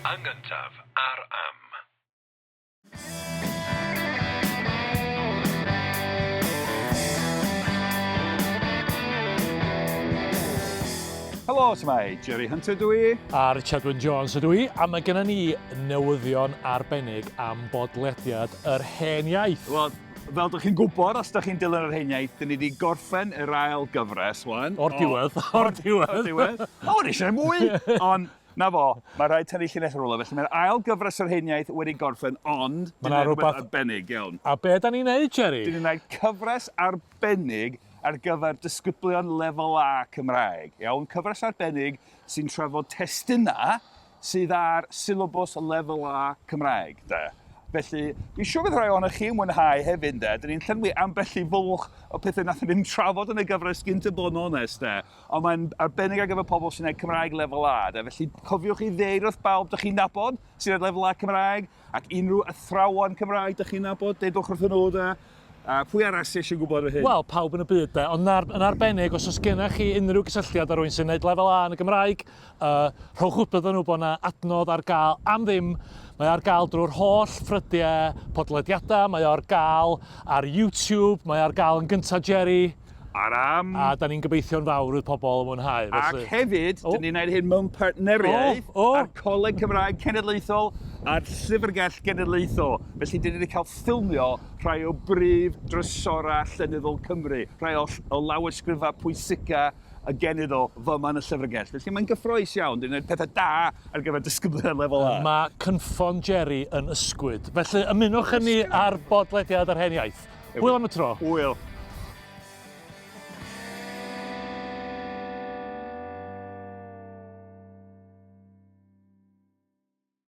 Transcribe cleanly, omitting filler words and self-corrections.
Yn gyntaf, ar am. Helo, shwmae? Jerry Hunter dw i. A Richard Wyn Jones ydw i, a mae gennym ni newyddion arbennig am bodlediad yr hen iaith. Wel, fel dych chi'n gwybod, os dych chi'n dilyn yr hen iaith, dyn ni wedi gorffen yr ail gyfres, wan. O'r diwedd, o'r diwedd. O'r diwedd. O, o'n eisiau mwy! Ond, na fo, mae rhaid tynnu llinell ar ôl o, felly mae'r ail gyfres o'r hen iaith wedi gorffen, ond Mae 'na rhywbeth arbennig iawn. A be da ni'n neud, Jerry? Dyn ni'n neud cyfres arbennig ar gyfer disgyblion Lefel A Cymraeg. Iawn, cyfres arbennig sy'n trafod testunau sydd ar silabws Lefel A Cymraeg, de. Felly, dwi'n siŵr bydd rhai ohonoch chi'n mwynhau hefyd, de. Dyn ni'n llenwi ambell i fwlch o pethau nath ni ddim trafod yn y gyfres gynt y bod yn onest, de. Ond mae'n arbennig ar gyfer pobl sy'n gwneud Cymraeg Lefel A, de. Felly, cofiwch i ddeud wrth bawb dych chi'n nabod sy'n gwneud Lefel A Cymraeg, ac unrhyw athrawon Cymraeg dych chi'n nabod, deudwch wrthyn nhw, de. A pwy arall sy eisiau gwybod am hyn? Wel, pawb yn y byd de, ond yn arbennig os oes gennych chi unrhyw gysylltiad â rhywun sy'n gwneud lefel A yn y Gymraeg, uh, rhowch wybod iddyn nhw bod yna adnodd ar gael am ddim. Mae ar gael drwy'r holl ffrydiau podlediadau, mae ar gael ar YouTube, mae ar gael yn gyntaf Jerry. Ar am. A da ni'n gobeithio'n fawr fydd pobl yn mwynhau. Felly. Ac hefyd, oh. dyn ni'n gwneud hyn mewn partneriaeth oh, oh. â'r Coleg Cymraeg Cenedlaethol a'r Llyfrgell Genedlaethol. Felly, dyn ni wedi cael ffilmio rhai o brif drysorau llenyddol Cymru, rhai o, o lawysgrifau pwysica y genedl fyma yn y llyfrgell. Felly mae'n gyffroes iawn, dyn ni'n gwneud pethau da ar gyfer disgyblion lefel A. Mae cynffon Jerry yn ysgwyd. Felly ymunwch â ni ar bodlediad yr hen iaith. Hwyl am y tro. Hwyl.